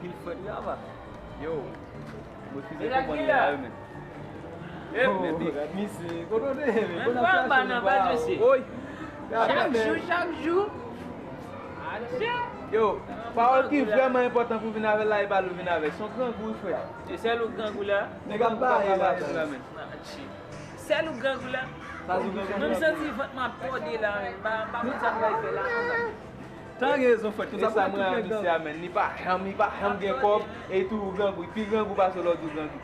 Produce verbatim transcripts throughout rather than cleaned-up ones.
Pil fwèt wi apa. Yo, mwen refize konprann nèg la yo, men. Ep, men big. Gad misye, kote w te ye, men? Mwen pa anba nan baz, mesye. Oy. Chak jou, chak jou. Yo, pawòl ki vrèman enpòtan pou vin avè l la, e pa l ou vin avè l. Se yon grangou, frè. Se sèl ou grangou la? Nèg ap bay la, men. Sèl ou grangou la? Mwen m santi vant mwen ap tòde la, men. M pa, m pa konn sa m pral fè la. Tan gen rezon, frè. Tout sa mwen, tout nèg grangou. Li pa janm, li pa janm gen kòb, e tou ou grangou. Li pi grangou pase w lè w di w grangou.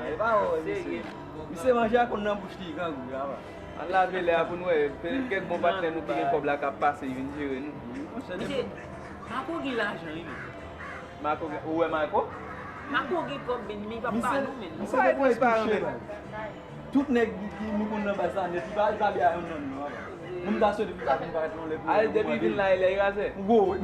E pa wè, misye. Misye manje a konn nan bouch li, grangou, ya va. Ann lave lè a pou n wè, petèt kèk bon patnè nou ki gen kòb la k ap pase, vin jere nou. Misye, Marco gen lajan, wi, men. Marco gen, ou wè Marco? Marco gen kòb, men, men li p ap ba nou, men. Misye depi w touche, tout nèg ki, ki nou konn nan baz la nèt, li pa, li pa bay a youn nan nou, apa. Mwen m ta swete pou l ta vin parèt nan lè pou. Ale, depi vin la, li lè razè. Gwo, wi.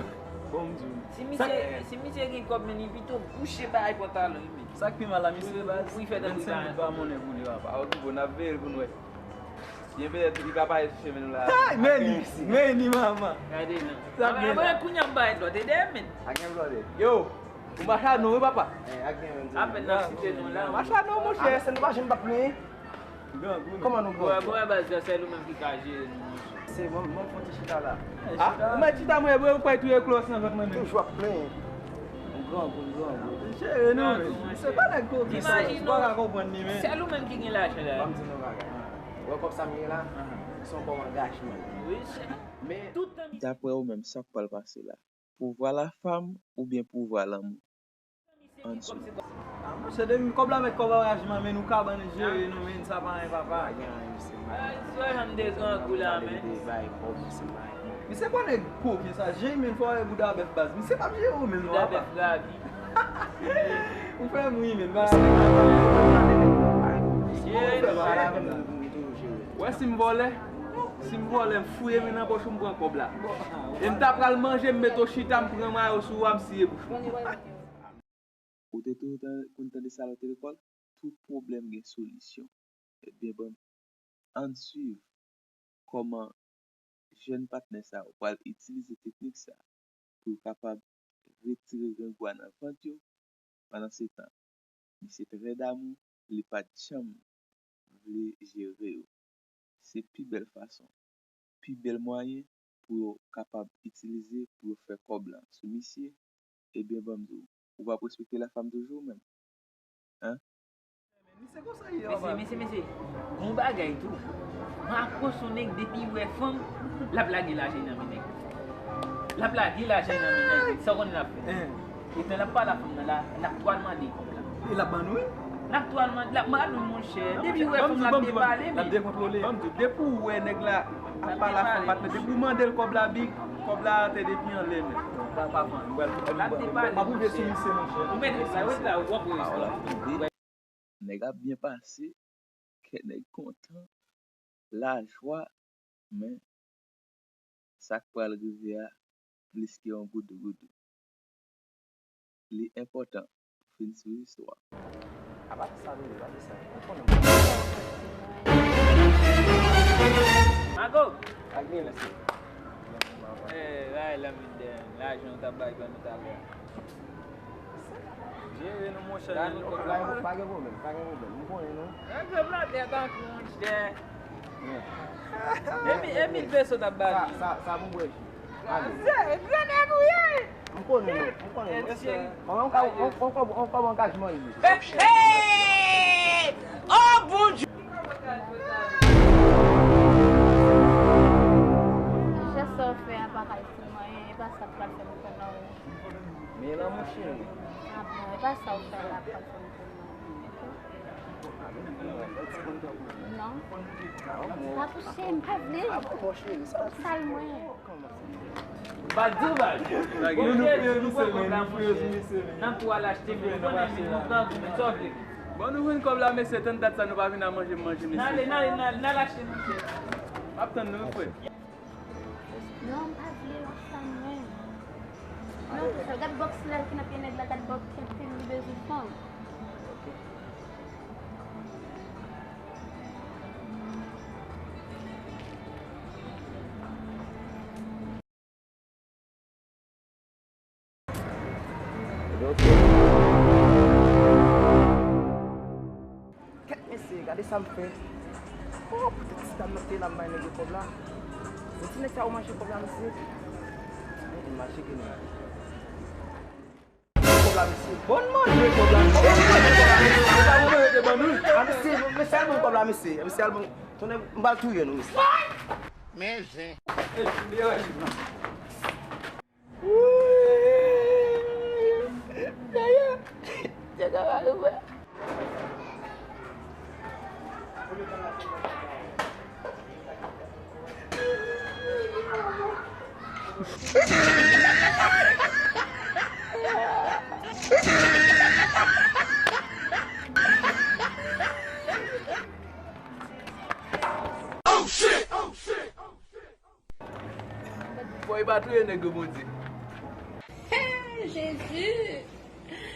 Bon, m di w. Si misye, si misye gen kòb, men li pito bouche bay pantalon, wi, men. Sa k pi mal la, misye baz, vennsenk goud pa monnen pou li, apa. A, okipe w, n ap veye l pou n wè. Byen petèt li ka pale sou chemen nou la. Hey, men li, men li, manman. Gade non. Sa gen la. Kounye a m bay lòt ede men. A gen lòt ede. Yo, ou machanon wi papa. Apèn n ap site non la. Machanon monchè. A mesye nou pa janm pa plenyen. Kòman nou grangou? Bon, bon, baz, se nou menm ki ka jere nou monchè. Se mwen, mwen fon ti chita la. A, ou mèt chita mwen, bro, ou kwè touye klo san vant mwen menm. Toujou ap plenyen. Nou grangou, nou grangou. Jere nou menm. Se pa nèg koki sa, ou pa ka konprann li men. Sèl ou menm ki gen lajan la. Ban m di nou bagay. Ou wè kòb sa m gen la, se yon kòb angajman. Men, toutan. Daprè ou menm, sa k pral pase la? Pouvwa lafanm oubyen pouvwa lanmou? Ann swiv. A, monchè, depi kòb la mèt kòb angajman, men nou kabann jere nou, men sa pa anyen, papa. Pa gen anyen, misye. Ay, swa jan m te grangou la, men. Misye pa nèg koken sa, jan men fò wè bouda bèf baz. Misye p ap jere ou menm non, papa. Bouda bèf ravi. Ou fè m ri, men. Wè si m vòlè, si m vòlè, m fouye men nan pòch ou, m pran kòb la. E m ta pral manje, m mete w chita, m pran mayo sou ou a, m siye bouch ou. Ou te toujou tan-, konn tande sa lè w te lekòl? Tout pwoblèm gen solisyon. Ebyen, ban m, ann swiv kòman jèn patnè sa yo pral itilize teknik sa pou yo kapab retire grangou a nan vant yo. Pandansetan, misye trè damou, li pa t janm vle jere yo. Se pi bèl fason, pi bèl mwayen pou yo kapab itilize pou yo fè kòb la sou misye. Ebyen, ban m di w, ou p ap respekte lafanm toujou menm? Hein? Mesye, mesye, mesye, gon bagay tou. Marco se yon nèg depi wè fanm, l ap lage lajan nan men nèg. L ap lage lajan nan men nèg. Sa w konnen l ap fè? Etan l ap pale a fanm nan la, l ap twal mande kòb la. E l ap ban nou, wi. L ap twal mande, l ap ban nou, monchè. Depi wè fanm l ap depale, men. L ap dekontwole. Ban m di w, depi w wè nèg la ap pale a fanm patnè, depi w mande l kòb la big, kòb la atè depi anlè, men. L ap depale, monchè. Ou mèt ret la, ret la, w ap ret la. Nèg ap byen pase, kè nèg kontan, lajwa, men sa k pral rive a plis ke yon goudougoudou. Li enpòtan pou fin swiv istwa a. Mago! Eh, bay lanmit dèyè m, lajan w t ap bay ban nou talè a. Jere nou, monchè. Pa gen pwoblèm, pa gen pwoblèm. M konnen nou. Regle bladè tankou yon chè. Epi, epi peso t ap ba nou. Sa, sa, sa pou bwè ji. Ale. Grandèg ou ye? M konnen nou, m konnen nou. Manman, on kòb, on kòb, on kòb angajman li. Hey! Oh, Bondye! Jès sa w fè a pa ka itil mwen, e pa sa k pral fè m konnen w. Men lanmou cheri. A bon, e pa sa w fè la k pral fè m konnen w. Non. Pa touche m, pa vle. Sal mwen. Bal di w bal. Bon, nou fè misye, men, nou fè misye, men. N ap tou al achte, men nou konnen, men nou grangou, men sa w vle. Bon, nou jwenn kòb la, mesye, tann dat sa nou pa vin a manje, manje, mesye. N ale, n ale, n ale, n ale achte, mesye. M ap tann nou, wi, frè. Non, m pa vle, w ap sa mwen. Non, tou sa, gad bòks la ki nan pye nèg la, gad bòks ki li bezwen fanm. Ok. Kèt mesye, gade sa m fè. Oh, poutèt ti dam nan te la m bay nèg yo kòb la. Men ti nèg sa ou manje kòb la, mesye. Mwen mache ke nou. Kòb la, mesye. Bon manje kòb la. Bon manje kòb la, mesye. Sa ou manje te ban nou. Ah, mesye, mesye al ban kòb la, mesye. Mesye al ban. Tonnè, m pral touye nou, mesye. Men zen. Bòy pa touye nèg yo, Bondye. Hey, Jezi!